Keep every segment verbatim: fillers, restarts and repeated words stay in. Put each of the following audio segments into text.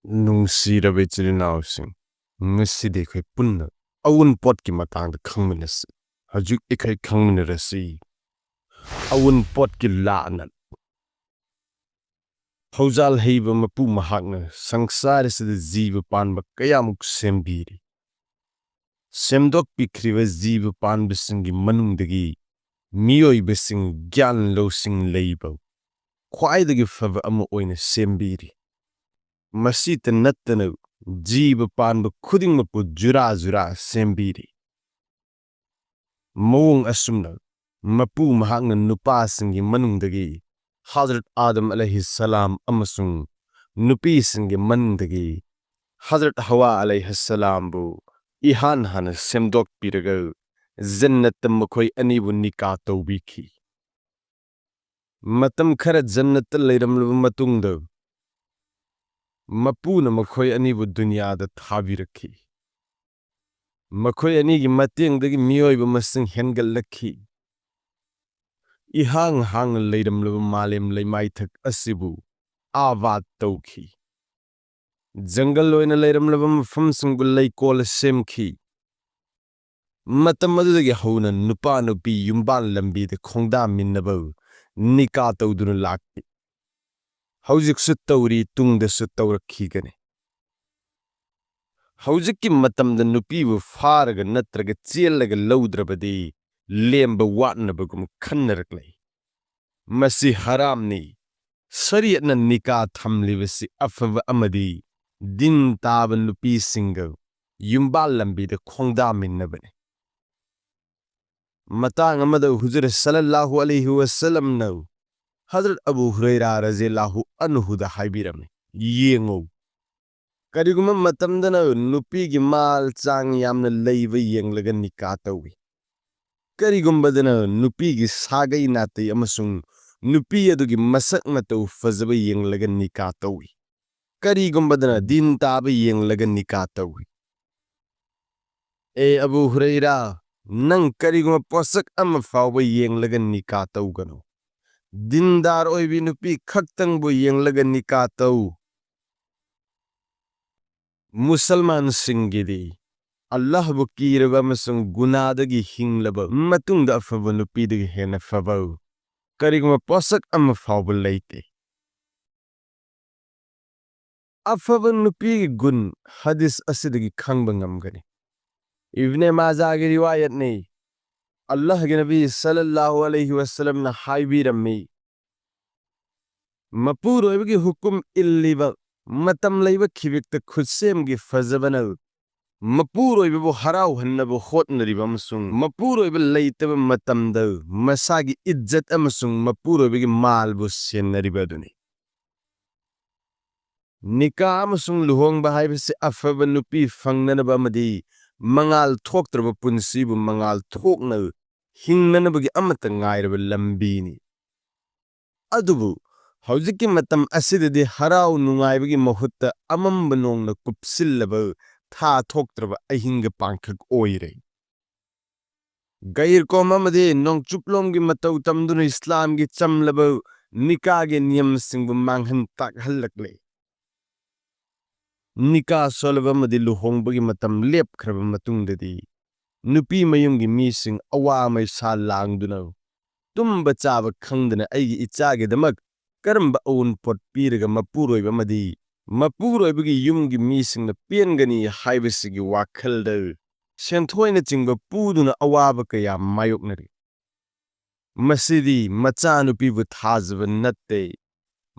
ꯅꯨꯡꯁꯤꯔꯕ ꯏꯆꯤꯜ ꯏꯅꯥꯎꯁꯤꯡ, ꯉꯁꯤꯗꯤ ꯑꯩꯈꯣꯏ ꯄꯨꯟꯅ ꯑꯋꯨꯟꯄꯣꯠꯀꯤ ꯃꯇꯥꯡꯗ ꯈꯪꯃꯤꯟꯅꯁꯤ꯫ ꯍꯧꯖꯤꯛ ꯑꯩꯈꯣꯏ ꯈꯪꯃꯤꯟꯅꯔꯁꯤ ꯑꯋꯨꯟꯄꯣꯠꯀꯤ ꯂꯥꯟꯅ꯫ ꯊꯧꯖꯥꯜ ꯍꯩꯕ ꯃꯄꯨ ꯃꯍꯥꯛꯅ ꯁꯪꯁꯥꯔ ꯑꯁꯤꯗ ꯖꯤꯕ ꯄꯥꯟꯕ ꯀꯌꯥꯃꯨꯛ ꯁꯦꯝꯕꯤꯔꯤ꯫ ꯁꯦꯝꯗꯣꯛꯄꯤꯈ꯭ꯔꯤꯕ ꯖꯤꯕ ꯄꯥꯟꯕꯁꯤꯡꯒꯤ ꯃꯅꯨꯡꯗꯒꯤ ꯃꯤꯑꯣꯏꯕꯁꯤꯡ ꯒ꯭ꯌꯥꯟ ꯂꯧꯁꯤꯡ ꯂꯩꯕ ꯈ꯭ꯋꯥꯏꯗꯒꯤ ꯐꯕ ꯑꯃ ꯑꯣꯏꯅ ꯁꯦꯝꯕꯤꯔꯤ꯫ ꯃꯁꯤꯇ ꯅꯠꯇꯅ ꯖꯤꯕ ꯄꯥꯟꯕ ꯈꯨꯗꯤꯡꯃꯛꯄꯨ ꯖꯨꯔꯥ ꯖꯨꯔꯥ ꯁꯦꯝꯕꯤꯔꯤ꯫ ꯃꯑꯣꯡ ꯑꯁꯨꯝꯅ ꯃꯄꯨ ꯃꯍꯥꯛꯅ ꯅꯨꯄꯥꯁꯤꯡꯒꯤ ꯃꯅꯨꯡꯗꯒꯤ ꯍꯖꯔꯠ ꯑꯥꯗꯝ ꯑꯂꯩꯍꯤ ꯁꯂꯥꯝ ꯑꯃꯁꯨꯡ ꯅꯨꯄꯤꯁꯤꯡꯒꯤ ꯃꯅꯨꯡꯗꯒꯤ ꯍꯖꯔꯠ ꯍꯋꯥ ꯑꯂꯩꯍꯤ ꯁꯂꯥꯝꯕꯨ ꯏꯍꯥꯟ ꯍꯥꯟꯅ ꯁꯦꯝꯗꯣꯛꯄꯤꯔꯒ ꯖꯟꯅꯠꯇ ꯃꯈꯣꯏ ꯑꯅꯤꯕꯨ ꯅꯤꯀꯥ ꯇꯧꯕꯤꯈꯤ꯫ ꯃꯇꯝ ꯈꯔ ꯖꯟꯅꯠꯇ ꯂꯩꯔꯝꯂꯕ ꯃꯇꯨꯡꯗ ꯃꯄꯨꯅ ꯃꯈꯣꯏ ꯑꯅꯤꯕꯨ ꯗꯨꯅꯤꯌꯥꯗ ꯊꯥꯕꯤꯔꯛꯈꯤ꯫ ꯃꯈꯣꯏ ꯑꯅꯤꯒꯤ ꯃꯇꯦꯡꯗꯒꯤ ꯃꯤꯑꯣꯏꯕ ꯃꯁꯤꯡ ꯍꯦꯟꯒꯠꯂꯛꯈꯤ꯫ ꯏꯍꯥꯡ ꯍꯥꯡꯅ ꯂꯩꯔꯝꯂꯕ ꯃꯥꯂꯦꯝ ꯂꯩꯃꯥꯏꯊꯛ ꯑꯁꯤꯕꯨ ꯑꯥꯕꯥꯗ ꯇꯧꯈꯤ꯫ ꯖꯪꯒꯜ ꯑꯣꯏꯅ ꯂꯩꯔꯝꯂꯕ ꯃꯐꯝꯁꯤꯡꯕꯨ ꯂꯩꯀꯣꯜ ꯁꯦꯝꯈꯤ꯫ ꯃꯇꯝ ꯑꯗꯨꯗꯒꯤ ꯍꯧꯅ ꯅꯨꯄꯥ ꯅꯨꯄꯤ ꯌꯨꯝꯕꯥꯟ ꯂꯝꯕꯤꯗ ꯈꯣꯡꯗꯥꯃꯤꯟꯅꯕ ꯅꯤꯀꯥ ꯇꯧꯗꯨꯅ ꯂꯥꯛꯈꯤ꯫ ꯍꯧꯖꯤꯛꯁꯨ ꯇꯧꯔꯤ, ꯇꯨꯡꯗꯁꯨ ꯇꯧꯔꯛꯈꯤꯒꯅꯤ꯫ ꯍꯧꯖꯤꯛꯀꯤ ꯃꯇꯝꯗ ꯅꯨꯄꯤꯕꯨ ꯐꯥꯔꯒ ꯅꯠꯇ꯭ꯔꯒ ꯆꯦꯜꯂꯒ ꯂꯧꯗ꯭ꯔꯕꯗꯤ ꯂꯦꯝꯕ ꯋꯥꯠꯅꯕꯒꯨꯝ ꯈꯟꯅꯔꯛꯂꯦ꯫ ꯃꯁꯤ ꯍꯔꯥꯝꯅꯤ꯫ ꯁꯔꯤꯌꯠꯅ ꯅꯤꯀꯥ ꯊꯝꯂꯤꯕꯁꯤ ꯑꯐꯕ ꯑꯃꯗꯤ ꯗꯤꯟ ꯇꯥꯕ ꯅꯨꯄꯤꯁꯤꯡꯒ ꯌꯨꯝꯕꯥꯜ ꯂꯝꯕꯤꯗ ꯈꯣꯡꯗꯥꯃꯤꯟꯅꯕꯅꯤ꯫ ꯃꯇꯥꯡ ꯑꯃꯗ ꯍꯨꯖꯨꯔ ꯁꯜꯂꯜꯂꯥꯍꯨ ꯑꯂꯩꯍꯤ ꯋꯁꯜꯂꯝꯅ ꯍꯖꯔꯠ ꯑꯕꯨ ꯍꯨꯔꯩꯔꯥ ꯔꯖꯤꯌꯜꯂꯥꯍꯨ ꯑꯟꯍꯨꯗ ꯍꯥꯏꯕꯤꯔꯝꯃꯤ, "ꯌꯦꯡꯉꯨ, ꯀꯔꯤꯒꯨꯝꯕ ꯃꯇꯝꯗꯅ ꯅꯨꯄꯤꯒꯤ ꯃꯥꯜ ꯆꯥꯡ ꯌꯥꯝꯅ ꯂꯩꯕ ꯌꯦꯡꯂꯒ ꯅꯤꯀꯥ ꯇꯧꯏ, ꯀꯔꯤꯒꯨꯝꯕꯗꯅ ꯅꯨꯄꯤꯒꯤ ꯁꯥꯒꯩ ꯅꯥꯇꯩ ꯑꯃꯁꯨꯡ ꯅꯨꯄꯤ ꯑꯗꯨꯒꯤ ꯃꯁꯛ ꯃꯇꯧ ꯐꯖꯕ ꯌꯦꯡꯂꯒ ꯅꯤꯀꯥ ꯇꯧꯏ, ꯀꯔꯤꯒꯨꯝꯕꯗꯅ ꯗꯤꯟ ꯇꯥꯕ ꯌꯦꯡꯂꯒ ꯅꯤꯀꯥ ꯇꯧꯏ꯫ ꯑꯦ ꯑꯕꯨ ꯍꯨꯔꯩꯔꯥ, ꯅꯪ ꯀꯔꯤꯒꯨꯝꯕ ꯄꯣꯠꯁꯛ ꯑꯃ ꯐꯥꯎꯕ ꯌꯦꯡꯂꯒ ꯅꯤꯀꯥ ꯇꯧꯒꯅꯨ꯫ ꯗꯤꯟꯗꯥꯔ ꯑꯣꯏꯕꯤ ꯅꯨꯄꯤ ꯈꯛꯇꯪꯕꯨ ꯌꯦꯡꯂꯒ ꯅꯤꯀꯥ ꯇꯧ꯫ ꯃꯨꯁꯜꯃꯥꯟꯁꯤꯡꯒꯤꯗꯤ ꯑꯜꯂꯥꯍꯕꯨ ꯀꯤꯔꯕ ꯑꯃꯁꯨꯡ ꯒꯨꯅꯥꯗꯒꯤ ꯍꯤꯡꯂꯕ ꯃꯇꯨꯡꯗ ꯑꯐꯕ ꯅꯨꯄꯤꯗꯒꯤ ꯍꯦꯟꯅ ꯐꯕ ꯀꯔꯤꯒꯨꯝꯕ ꯄꯣꯠꯁꯛ ꯑꯃ ꯐꯥꯎꯕ ꯂꯩꯇꯦ꯫ ꯑꯐꯕ ꯅꯨꯄꯤꯒꯤ ꯒꯨꯟ ꯍꯗꯤꯁ ꯑꯁꯤꯗꯒꯤ ꯈꯪꯕ ꯉꯝꯒꯅꯤ꯫ ꯏꯕꯅꯦ ꯃꯥꯖꯥꯒꯤ ꯔꯤꯋꯥꯌꯠꯅꯤ꯫ ꯑꯜꯂꯥꯍꯒꯤ ꯅꯕꯤ ꯁꯜꯂꯜꯂꯥꯍꯨ ꯑꯂꯩꯍꯤ ꯋꯥꯁꯜꯂꯝꯅ ꯍꯥꯏꯕꯤꯔꯝꯃꯤ, ꯃꯄꯨꯔꯣꯏꯕꯒꯤ ꯍꯨꯀꯨꯝ ꯏꯜꯂꯤꯕ, ꯃꯇꯝ ꯂꯩꯕ ꯈꯤꯕꯤꯛꯇ ꯈꯨꯠꯁꯦꯝꯒꯤ ꯐꯖꯕꯅ ꯃꯄꯨꯔꯣꯏꯕꯕꯨ ꯍꯔꯥꯎꯍꯟꯅꯕ ꯍꯣꯠꯅꯔꯤꯕ ꯑꯃꯁꯨꯡ ꯃꯄꯨꯔꯣꯏꯕ ꯂꯩꯇꯕ ꯃꯇꯝꯗ ꯃꯁꯥꯒꯤ ꯏꯖꯠ ꯑꯃꯁꯨꯡ ꯃꯄꯨꯔꯣꯏꯕꯒꯤ ꯃꯥꯜꯕꯨ ꯁꯦꯟꯅꯔꯤꯕ ꯑꯗꯨꯅꯤ꯫ ꯅꯤꯀꯥ ꯑꯃꯁꯨꯡ ꯂꯨꯍꯣꯡꯕ ꯍꯥꯏꯕꯁꯤ ꯑꯐꯕ ꯅꯨꯄꯤ ꯐꯪꯅꯅꯕ ꯑꯃꯗꯤ ꯃꯉꯥꯜ ꯊꯣꯛꯇ꯭ꯔꯕ ꯄꯨꯟꯁꯤꯕꯨ ꯃꯉꯥꯜ ꯊꯣꯛꯅ ꯍꯤꯡꯅꯅꯕꯒꯤ ꯑꯃꯠꯇ ꯉꯥꯏꯔꯕ ꯂꯝꯕꯤꯅꯤ꯫ ꯑꯗꯨꯕꯨ ꯍꯧꯖꯤꯛꯀꯤ ꯃꯇꯝ ꯑꯁꯤꯗꯗꯤ ꯍꯔꯥꯎ ꯅꯨꯡꯉꯥꯏꯕꯒꯤ ꯃꯍꯨꯠꯇ ꯑꯃꯝꯕ ꯅꯣꯡꯅ ꯀꯨꯞꯁꯤꯜꯂꯕ ꯊꯥ ꯊꯣꯛꯇ꯭ꯔꯕ ꯑꯍꯤꯡꯒ ꯄꯥꯡꯈꯛ ꯑꯣꯏꯔꯦ꯫ ꯒꯩꯔꯀꯣꯝ ꯑꯃꯗꯤ ꯅꯣꯡꯆꯨꯞꯂꯣꯝꯒꯤ ꯃꯇꯧ ꯇꯝꯗꯨꯅ ꯏꯁꯂꯥꯝꯒꯤ ꯆꯝꯂꯕ ꯅꯤꯀꯥꯒꯤ ꯅꯤꯌꯝꯁꯤꯡꯕꯨ ꯃꯥꯡꯍꯟ ꯇꯥꯛꯍꯜꯂꯛꯂꯦ꯫ ꯅꯤꯀꯥ ꯁꯣꯜꯂꯕ ꯑꯃꯗꯤ ꯂꯨꯍꯣꯡꯕꯒꯤ ꯃꯇꯝ ꯂꯦꯞꯈ꯭ꯔꯕ ꯃꯇꯨꯡꯗꯗꯤ ꯅꯨꯄꯤ ꯃꯌꯨꯝꯒꯤ ꯃꯤꯁꯤꯡ ꯑꯋꯥ ꯑꯃꯩꯁꯥ ꯂꯥꯡꯗꯨꯅ ꯇꯨꯝꯕ ꯆꯥꯕ ꯈꯪꯗꯅ ꯑꯩꯒꯤ ꯏꯆꯥꯒꯤꯗꯃꯛ ꯀꯔꯝꯕ ꯑꯎꯟꯄꯣꯠ ꯄꯤꯔꯒ ꯃꯄꯨꯔꯣꯏꯕ ꯑꯃꯗꯤ ꯃꯄꯨꯔꯣꯏꯕꯒꯤ ꯌꯨꯝꯒꯤ ꯃꯤꯁꯤꯡꯅ ꯄꯦꯟꯒꯅꯤ ꯍꯥꯏꯕꯁꯤꯒꯤ ꯋꯥꯈꯜꯗ ꯁꯦꯟꯊꯣꯏꯅꯆꯤꯡꯕ ꯄꯨꯗꯨꯅ ꯑꯋꯥꯕ ꯀꯌꯥ ꯃꯥꯌꯣꯛꯅꯔꯤ꯫ ꯃꯁꯤꯗꯤ ꯃꯆꯥꯅꯨꯄꯤꯕꯨ ꯊꯥꯖꯕ ꯅꯠꯇꯦ꯫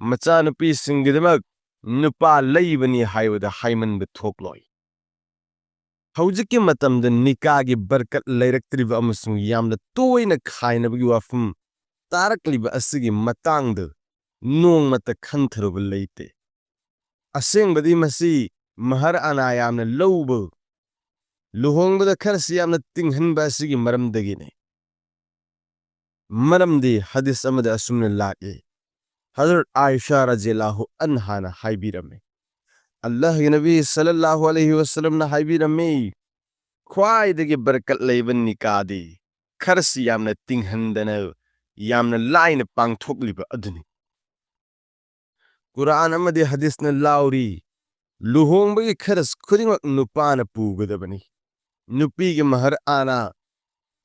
ꯃꯆꯥꯅꯨꯄꯤꯁꯤꯡꯒꯤꯗꯃꯛ ꯅꯨꯄꯥ ꯂꯩꯕꯅꯤ ꯍꯥꯏꯕꯗ ꯍꯥꯏꯃꯟꯕ ꯊꯣꯛꯂꯣꯏ꯫ ꯍꯧꯖꯤꯛꯀꯤ ꯃꯇꯝꯗ ꯅꯤꯀꯥꯒꯤ ꯕꯔꯀꯠ ꯂꯩꯔꯛꯇ꯭ꯔꯤꯕ ꯑꯃꯁꯨꯡ ꯌꯥꯝꯅ ꯇꯣꯏꯅ ꯈꯥꯏꯅꯕꯒꯤ ꯋꯥꯐꯝ ꯇꯥꯔꯛꯂꯤꯕ ꯑꯁꯤꯒꯤ ꯃꯇꯥꯡꯗ ꯅꯣꯡꯃꯇ ꯈꯟꯊꯔꯨꯕ ꯂꯩꯇꯦ꯫ ꯑꯁꯦꯡꯕꯗꯤ ꯃꯁꯤ ꯃꯍꯔ ꯑꯅꯥ ꯌꯥꯝꯅ ꯂꯧꯕ, ꯂꯨꯍꯣꯡꯕꯗ ꯈꯔꯁꯤ ꯌꯥꯝꯅ ꯇꯤꯡꯍꯟꯕ ꯑꯁꯤꯒꯤ ꯃꯔꯝꯗꯒꯤꯅꯤ꯫ ꯃꯔꯝꯗꯤ ꯍꯗꯤꯁ ꯑꯃꯗ ꯑꯁꯨꯝꯅ ꯂꯥꯛꯏ, ꯍꯖꯔꯠ ꯑꯥꯏꯁꯥ ꯔꯖꯤꯌꯜꯂꯥꯍꯨ ꯑꯟꯍꯥꯅ ꯍꯥꯏꯕꯤꯔꯝꯃꯤ, ꯑꯜꯂꯥꯍꯒꯤ ꯅꯕꯤ ꯁꯜꯂꯜꯂꯥꯍꯨ ꯑꯂꯩꯍꯤ ꯋꯥꯁꯜꯂꯝꯅ ꯍꯥꯏꯕꯤꯔꯝꯃꯤ, ꯈ꯭ꯋꯥꯏꯗꯒꯤ ꯕꯔꯀꯠ ꯂꯩꯕ ꯅꯤꯀꯥꯗꯤ ꯈꯔꯁꯤ ꯌꯥꯝꯅ ꯇꯤꯡꯍꯟꯗꯅ ꯌꯥꯝꯅ ꯂꯥꯏꯅ ꯄꯥꯡꯊꯣꯛꯂꯤꯕ ꯑꯗꯨꯅꯤ꯫ ꯀꯨꯔꯥꯟ ꯑꯃꯗꯤ ꯍꯗꯤꯁꯅ ꯂꯥꯎꯔꯤ, ꯂꯨꯍꯣꯡꯕꯒꯤ ꯈꯔꯁ ꯈꯨꯗꯤꯡꯃꯛ ꯅꯨꯄꯥꯅ ꯄꯨꯒꯗꯕꯅꯤ꯫ ꯅꯨꯄꯤꯒꯤ ꯃꯍꯔ ꯑꯥꯅꯥ,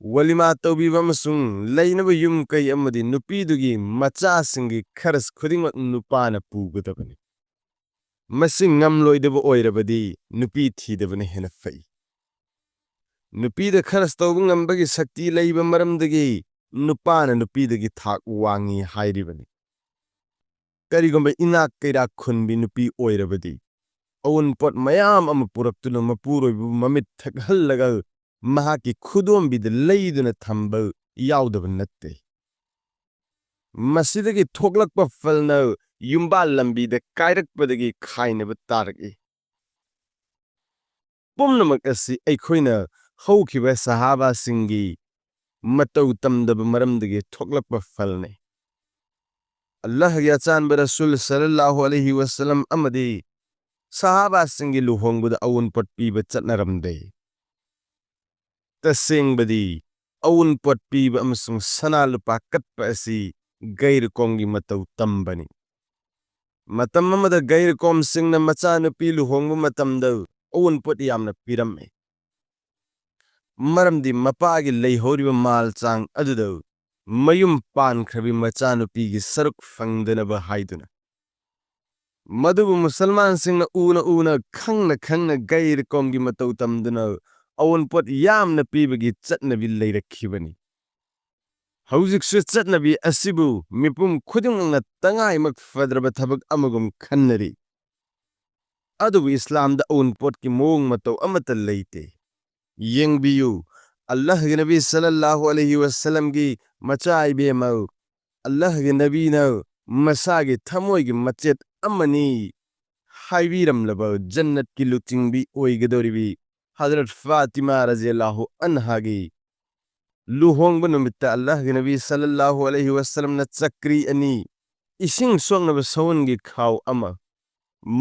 ꯋꯥꯂꯤꯃꯥ ꯇꯧꯕꯤꯕ ꯑꯃꯁꯨꯡ ꯂꯩꯅꯕ ꯌꯨꯝ ꯀꯩ ꯑꯃꯗꯤ ꯅꯨꯄꯤꯗꯨꯒꯤ ꯃꯆꯥꯁꯤꯡꯒꯤ ꯈꯔꯁ ꯈꯨꯗꯤꯡꯃꯛ ꯅꯨꯄꯥꯅ ꯄꯨꯒꯗꯕꯅꯤ꯫ ꯃꯁꯤ ꯉꯝꯂꯣꯏꯗꯕ ꯑꯣꯏꯔꯕꯗꯤ ꯅꯨꯄꯤ ꯊꯤꯗꯕꯅ ꯍꯦꯟꯅ ꯐꯩ꯫ ꯅꯨꯄꯤꯗ ꯈꯔꯁ ꯇꯧꯕ ꯉꯝꯕꯒꯤ ꯁꯛꯇꯤ ꯂꯩꯕ ꯃꯔꯝꯗꯒꯤ ꯅꯨꯄꯥꯅ ꯅꯨꯄꯤꯗꯒꯤ ꯊꯥꯛ ꯋꯥꯡꯉꯤ ꯍꯥꯏꯔꯤꯕꯅꯤ꯫ ꯀꯔꯤꯒꯨꯝꯕ ꯏꯅꯥꯛ ꯀꯩꯔꯥꯛ ꯈꯨꯟꯕꯤ ꯅꯨꯄꯤ ꯑꯣꯏꯔꯕꯗꯤ ꯑꯎꯟꯄꯣꯠ ꯃꯌꯥꯝ ꯑꯃ ꯄꯨꯔꯛꯇꯨꯅ ꯃꯄꯨꯔꯣꯏꯕꯕꯨ ꯃꯃꯤꯠ ꯊꯛꯍꯜꯂꯒ ꯃꯍꯥꯛꯀꯤ ꯈꯨꯗꯣꯝꯕꯤꯗ ꯂꯩꯗꯨꯅ ꯊꯝꯕ ꯌꯥꯎꯗꯕ ꯅꯠꯇꯦ꯫ ꯃꯁꯤꯗꯒꯤ ꯊꯣꯛꯂꯛꯄ ꯐꯜꯅ ꯌꯨꯝꯕꯥꯜ ꯂꯝꯕꯤꯗ ꯀꯥꯏꯔꯛꯄꯗꯒꯤ ꯈꯥꯏꯅꯕ ꯇꯥꯔꯛꯏ꯫ ꯄꯨꯝꯅꯃꯛ ꯑꯁꯤ ꯑꯩꯈꯣꯏꯅ ꯍꯧꯈꯤꯕ ꯁꯍꯥꯕꯥꯁꯤꯡꯒꯤ ꯃꯇꯧ ꯇꯝꯗꯕ ꯃꯔꯝꯗꯒꯤ ꯊꯣꯛꯂꯛꯄ ꯐꯜꯅꯤ꯫ ꯑꯜꯂꯥꯍꯒꯤ ꯑꯆꯥꯟꯕ ꯔꯁꯨꯜ ꯁꯜꯂꯜꯂꯥꯍꯨ ꯑꯂꯩꯍꯤ ꯋꯁꯜꯂꯝ ꯑꯃꯗꯤ ꯁꯍꯥꯕꯥꯁꯤꯡꯒꯤ ꯂꯨꯍꯣꯡꯕꯗ ꯑꯎꯟꯄꯣꯠ ꯄꯤꯕ ꯆꯠꯅꯔꯝꯗꯦ꯫ ꯇꯁꯦꯡꯕꯗꯤ ꯑꯎꯟꯄꯣꯠ ꯄꯤꯕ ꯑꯃꯁꯨꯡ ꯁꯅꯥ ꯂꯨꯄꯥ ꯀꯠꯄ ꯑꯁꯤ ꯒꯩꯔꯀꯣꯝꯒꯤ ꯃꯇꯧ ꯇꯝꯕꯅꯤ꯫ ꯃꯇꯝ ꯑꯃꯗ ꯒꯩꯔꯀꯣꯝꯁꯤꯡꯅ ꯃꯆꯥꯅꯨꯄꯤ ꯂꯨꯍꯣꯡꯕ ꯃꯇꯝꯗ ꯑꯎꯟꯄꯣꯠ ꯌꯥꯝꯅ ꯄꯤꯔꯝꯃꯤ꯫ ꯃꯔꯝꯗꯤ ꯃꯄꯥꯒꯤ ꯂꯩꯍꯧꯔꯤꯕ ꯃꯥꯜ ꯆꯥꯡ ꯑꯗꯨꯗ ꯃꯌꯨꯝ ꯄꯥꯟꯈ꯭ꯔꯕꯤ ꯃꯆꯥꯅꯨꯄꯤꯒꯤ ꯁꯔꯨꯛ ꯐꯪꯗꯅꯕ ꯍꯥꯏꯗꯨꯅ꯫ ꯃꯗꯨꯕꯨ ꯃꯨꯁꯜꯃꯥꯟꯁꯤꯡꯅ ꯎꯅ ꯎꯅ, ꯈꯪꯅ ꯈꯪꯅ ꯒꯩꯔꯀꯣꯝꯒꯤ ꯃꯇꯧ ꯇꯝꯗꯨꯅ ꯑꯋꯨꯟꯄꯣꯠ ꯌꯥꯝꯅ ꯄꯤꯕꯒꯤ ꯆꯠꯅꯕꯤ ꯂꯩꯔꯛꯈꯤꯕꯅꯤ꯫ ꯍꯧꯖꯤꯛꯁꯨ ꯆꯠꯅꯕꯤ ꯑꯁꯤꯕꯨ ꯃꯤꯄꯨꯝ ꯈꯨꯗꯤꯡꯃꯛꯅ ꯇꯉꯥꯏꯃꯛ ꯐꯗ꯭ꯔꯕ ꯊꯕꯛ ꯑꯃꯒꯨꯝ ꯈꯟꯅꯔꯤ꯫ ꯑꯗꯨꯕꯨ ꯏꯁꯂꯥꯝꯗ ꯑꯋꯨꯟꯄꯣꯠꯀꯤ ꯃꯑꯣꯡ ꯃꯇꯧ ꯑꯃꯠꯇ ꯂꯩꯇꯦ꯫ ꯌꯦꯡꯕꯤꯌꯨ, ꯑꯜꯂꯥꯍꯒꯤ ꯅꯕꯤ ꯁꯜꯂꯜꯂꯥꯍꯨ ꯑꯂꯩꯍꯤ ꯋꯁꯜꯂꯝꯒꯤ ꯃꯆꯥ ꯏꯕꯦꯝꯃ, ꯑꯜꯂꯥꯍꯒꯤ ꯅꯕꯤꯅ ꯃꯁꯥꯒꯤ ꯊꯃꯣꯏꯒꯤ ꯃꯆꯦꯠ ꯑꯃꯅꯤ ꯍꯥꯏꯕꯤꯔꯝꯂꯕ ꯖꯟꯅꯠꯀꯤ ꯂꯨꯆꯤꯡꯕꯤ ꯑꯣꯏꯒꯗꯧꯔꯤꯕꯤ ꯍꯖꯔꯠ ꯐꯥꯇꯤꯃꯥ ꯔꯖꯤꯌꯜꯂꯥꯍꯨ ꯑꯟꯍꯥꯒꯤ ꯂꯨꯍꯣꯡꯕ ꯅꯨꯃꯤꯠꯇ ꯑꯜꯂꯥꯍꯒꯤ ꯅꯕꯤ ꯁꯜꯂꯜꯂꯥꯍꯨ ꯑꯂꯩꯍꯤ ꯋꯁꯜꯂꯝꯅ ꯆꯀ꯭ꯔꯤ ꯑꯅꯤ, ꯏꯁꯤꯡ ꯁꯣꯛꯅꯕ ꯁꯎꯟꯒꯤ ꯈꯥꯎ ꯑꯃ,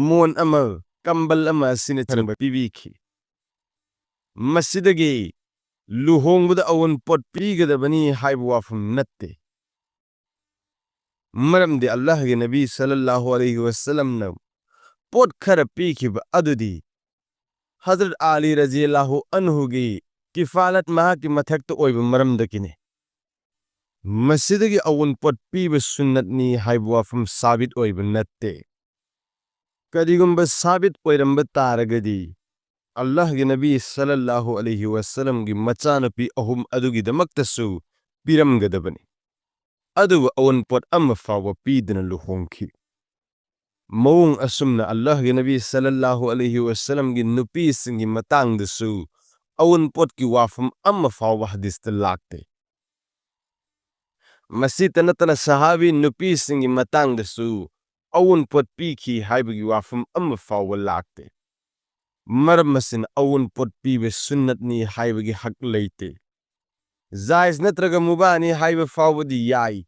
ꯃꯣꯟ ꯑꯃ, ꯀꯝꯕꯜ ꯑꯃ ꯑꯁꯤꯅꯆꯤꯡꯕ ꯄꯤꯕꯤꯈꯤ꯫ ꯃꯁꯤꯗꯒꯤ ꯂꯨꯍꯣꯡꯕꯗ ꯑꯋꯨꯟꯄꯣꯠ ꯄꯤꯒꯗꯕꯅꯤ ꯍꯥꯏꯕ ꯋꯥꯐꯝ ꯅꯠꯇꯦ꯫ ꯃꯔꯝꯗꯤ ꯑꯜꯂꯥꯍꯒꯤ ꯅꯕꯤ ꯁꯜꯂꯜꯂꯥꯍꯨ ꯑꯂꯩꯍꯤ ꯋꯁꯜꯂꯝꯅ ꯑꯋꯨꯟꯄꯣꯠ ꯈꯔ ꯄꯤꯈꯤꯕ ꯑꯗꯨꯗꯤ ꯍꯖꯔꯠ ꯑꯂꯤ ꯔꯖꯤꯌꯜꯂꯥꯍꯨ ꯑꯟꯍꯨꯒꯤ ꯀꯤꯐꯥꯂꯠ, ꯃꯍꯥꯛꯀꯤ ꯃꯊꯛꯇ ꯑꯣꯏꯕ ꯃꯔꯝꯗꯒꯤꯅꯤ꯫ ꯃꯁꯤꯗꯒꯤ ꯑꯋꯨꯟꯄꯣꯠ ꯄꯤꯕ ꯁꯨꯟꯅꯠꯅꯤ ꯍꯥꯏꯕ ꯋꯥꯐꯝ ꯁꯥꯕꯤꯠ ꯑꯣꯏꯕ ꯅꯠꯇꯦ꯫ ꯀꯔꯤꯒꯨꯝꯕ ꯁꯥꯕꯤꯠ ꯑꯣꯏꯔꯝꯕ ꯇꯥꯔꯒꯗꯤ, ꯑꯜꯂꯥꯍꯒꯤ ꯅꯕꯤ ꯁꯜꯂꯜꯂꯥꯍꯨ ꯑꯂꯩꯍꯤ ꯋꯥꯁꯜꯂꯝꯒꯤ ꯃꯆꯥꯅꯨꯄꯤ ꯑꯍꯨꯝ ꯑꯗꯨꯒꯤꯗꯃꯛꯇꯁꯨ ꯄꯤꯔꯝꯒꯗꯕꯅꯤ꯫ ꯑꯗꯨꯕꯨ ꯑꯋꯨꯟꯄꯣꯠ ꯑꯃ ꯐꯥꯎꯕ ꯄꯤꯗꯅ ꯂꯨꯍꯣꯡꯈꯤ꯫ ꯃꯑꯣꯡ ꯑꯁꯨꯝꯅ ꯑꯜꯂꯥꯍꯒꯤ ꯅꯕꯤ ꯁꯜꯂꯜꯂꯥꯍꯨ ꯑꯂꯩꯍꯤ ꯋꯥꯁꯜꯂꯝꯒꯤ ꯅꯨꯄꯤꯁꯤꯡꯒꯤ ꯃꯇꯥꯡꯗꯁꯨ ꯑꯋꯨꯟꯄꯣꯠꯀꯤ ꯋꯥꯐꯝ ꯑꯃ ꯐꯥꯎꯕ ꯍꯗꯤꯁꯇ ꯂꯥꯛꯇꯦ꯫ ꯃꯁꯤꯇ ꯅꯠꯇꯅ ꯁꯍꯥꯕꯤ ꯅꯨꯄꯤꯁꯤꯡꯒꯤ ꯃꯇꯥꯡꯗꯁꯨ ꯑꯋꯨꯟꯄꯣꯠ ꯄꯤꯈꯤ ꯍꯥꯏꯕꯒꯤ ꯋꯥꯐꯝ ꯑꯃ ꯐꯥꯎꯕ ꯂꯥꯛꯇꯦ꯫ ꯃꯔꯝ ꯑꯁꯤꯅ ꯑꯋꯨꯟꯄꯣꯠ ꯄꯤꯕ ꯁꯨꯟꯅꯠꯅꯤ ꯍꯥꯏꯕꯒꯤ ꯍꯛ ꯂꯩꯇꯦ꯫ ꯖꯥꯏꯖ ꯅꯠꯇ꯭ꯔꯒ ꯃꯨꯕꯥꯅꯤ ꯍꯥꯏꯕ ꯐꯥꯎꯕꯗꯤ ꯌꯥꯏ,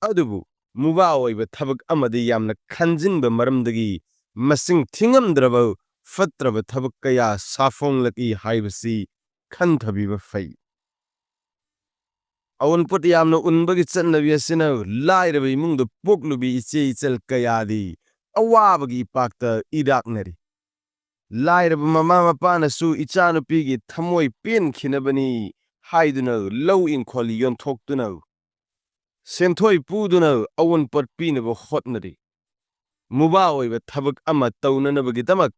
ꯑꯗꯨꯕꯨ ꯃꯨꯕꯥ ꯑꯣꯏꯕ ꯊꯕꯛ ꯑꯃꯗꯤ ꯌꯥꯝꯅ ꯈꯟꯖꯤꯟꯕ ꯃꯔꯝꯗꯒꯤ ꯃꯁꯤꯡ ꯊꯤꯉꯝꯗ꯭ꯔꯕ ꯐꯠꯇ꯭ꯔꯕ ꯊꯕꯛ ꯀꯌꯥ ꯁꯥꯐꯣꯡꯂꯛꯏ ꯍꯥꯏꯕꯁꯤ ꯈꯟꯊꯕꯤꯕ ꯐꯩ꯫ ꯑꯋꯨꯟꯄꯣꯠ ꯌꯥꯝꯅ ꯎꯟꯕꯒꯤ ꯆꯠꯅꯕꯤ ꯑꯁꯤꯅ ꯂꯥꯏꯔꯕ ꯏꯃꯨꯡꯗ ꯄꯣꯛꯂꯨꯕꯤ ꯏꯆꯦ ꯏꯆꯜ ꯀꯌꯥꯗꯤ ꯑꯋꯥꯕꯒꯤ ꯏꯄꯥꯛꯇ ꯏꯔꯥꯛꯅꯔꯤ꯫ ꯂꯥꯏꯔꯕ ꯃꯃꯥ ꯃꯄꯥꯅꯁꯨ ꯏꯆꯥꯅꯨꯄꯤꯒꯤ ꯊꯃꯣꯏ ꯄꯦꯟꯈꯤꯅꯕꯅꯤ ꯍꯥꯏꯗꯨꯅ ꯂꯧ ꯏꯪꯈꯣꯜ ꯌꯣꯟꯊꯣꯛꯇꯨꯅ ꯁꯦꯟꯊꯣꯏ ꯄꯨꯗꯨꯅ ꯑꯋꯨꯟꯄꯣꯠ ꯄꯤꯅꯕ ꯍꯣꯠꯅꯔꯤ꯫ ꯃꯨꯕꯥ ꯑꯣꯏꯕ ꯊꯕꯛ ꯑꯃ ꯇꯧꯅꯅꯕꯒꯤꯗꯃꯛ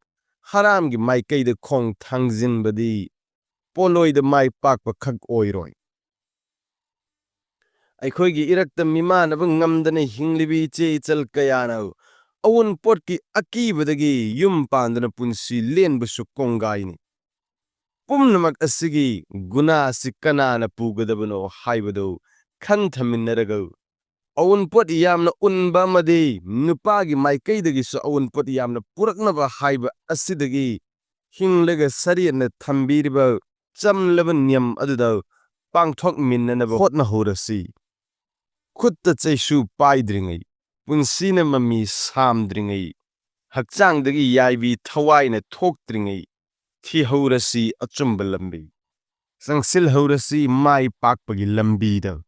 ꯍꯔꯥꯝꯒꯤ ꯃꯥꯏꯀꯩꯗ ꯈꯣꯡ ꯊꯥꯡꯖꯤꯟꯕꯗꯤ ꯄꯣꯠꯂꯣꯏꯗ ꯃꯥꯏ ꯄꯥꯛꯄ ꯈꯛ ꯑꯣꯏꯔꯣꯏ꯫ ꯑꯩꯈꯣꯏꯒꯤ ꯏꯔꯛꯇ ꯃꯤꯃꯥꯟꯅꯕ ꯉꯝꯗꯅ ꯍꯤꯡꯂꯤꯕ ꯏꯆꯦ ꯏꯆꯜ ꯀꯌꯥꯅ ꯑꯋꯨꯟꯄꯣꯠꯀꯤ ꯑꯀꯤꯕꯗꯒꯤ ꯌꯨꯝ ꯄꯥꯟꯗꯨꯅ ꯄꯨꯟꯁꯤ ꯂꯦꯟꯕꯁꯨ ꯀꯣꯡꯒꯥꯏꯅꯤ꯫ ꯄꯨꯝꯅꯃꯛ ꯑꯁꯤꯒꯤ ꯒꯨꯅꯥ ꯑꯁꯤ ꯀꯅꯥꯅ ꯄꯨꯒꯗꯕꯅꯣ ꯍꯥꯏꯕꯗꯨ ꯈꯟꯊꯃꯤꯟꯅꯔꯒ, ꯑꯋꯨꯟꯄꯣꯠ ꯌꯥꯝꯅ ꯎꯟꯕ ꯑꯃꯗꯤ ꯅꯨꯄꯥꯒꯤ ꯃꯥꯏꯀꯩꯗꯒꯤꯁꯨ ꯑꯋꯨꯟꯄꯣꯠ ꯌꯥꯝꯅ ꯄꯨꯔꯛꯅꯕ ꯍꯥꯏꯕ ꯑꯁꯤꯗꯒꯤ ꯍꯤꯡꯂꯒ ꯁꯔꯤꯌꯠꯅ ꯊꯝꯕꯤꯔꯤꯕ ꯆꯝꯂꯕ ꯅꯤꯌꯝ ꯑꯗꯨꯗ ꯄꯥꯡꯊꯣꯛꯃꯤꯟꯅꯅꯕ ꯍꯣꯠꯅꯍꯧꯔꯁꯤ꯫ ꯈꯨꯠꯇ ꯆꯩꯁꯨ ꯄꯥꯏꯗ꯭ꯔꯤꯉꯩ, ꯄꯨꯟꯁꯤꯅ ꯃꯃꯤ ꯁꯥꯝꯗ꯭ꯔꯤꯉꯩ, ꯍꯛꯆꯥꯡꯗꯒꯤ ꯌꯥꯏꯕꯤ ꯊꯋꯥꯏꯅ ꯊꯣꯛꯇ꯭ꯔꯤꯉꯩ, ꯊꯤꯍꯧꯔꯁꯤ ꯑꯆꯨꯝꯕ ꯂꯝꯕꯤ꯫ ꯆꯪꯁꯤꯜꯍꯧꯔꯁꯤ ꯃꯥꯏ ꯄꯥꯛꯄꯒꯤ ꯂꯝꯕꯤꯗ꯫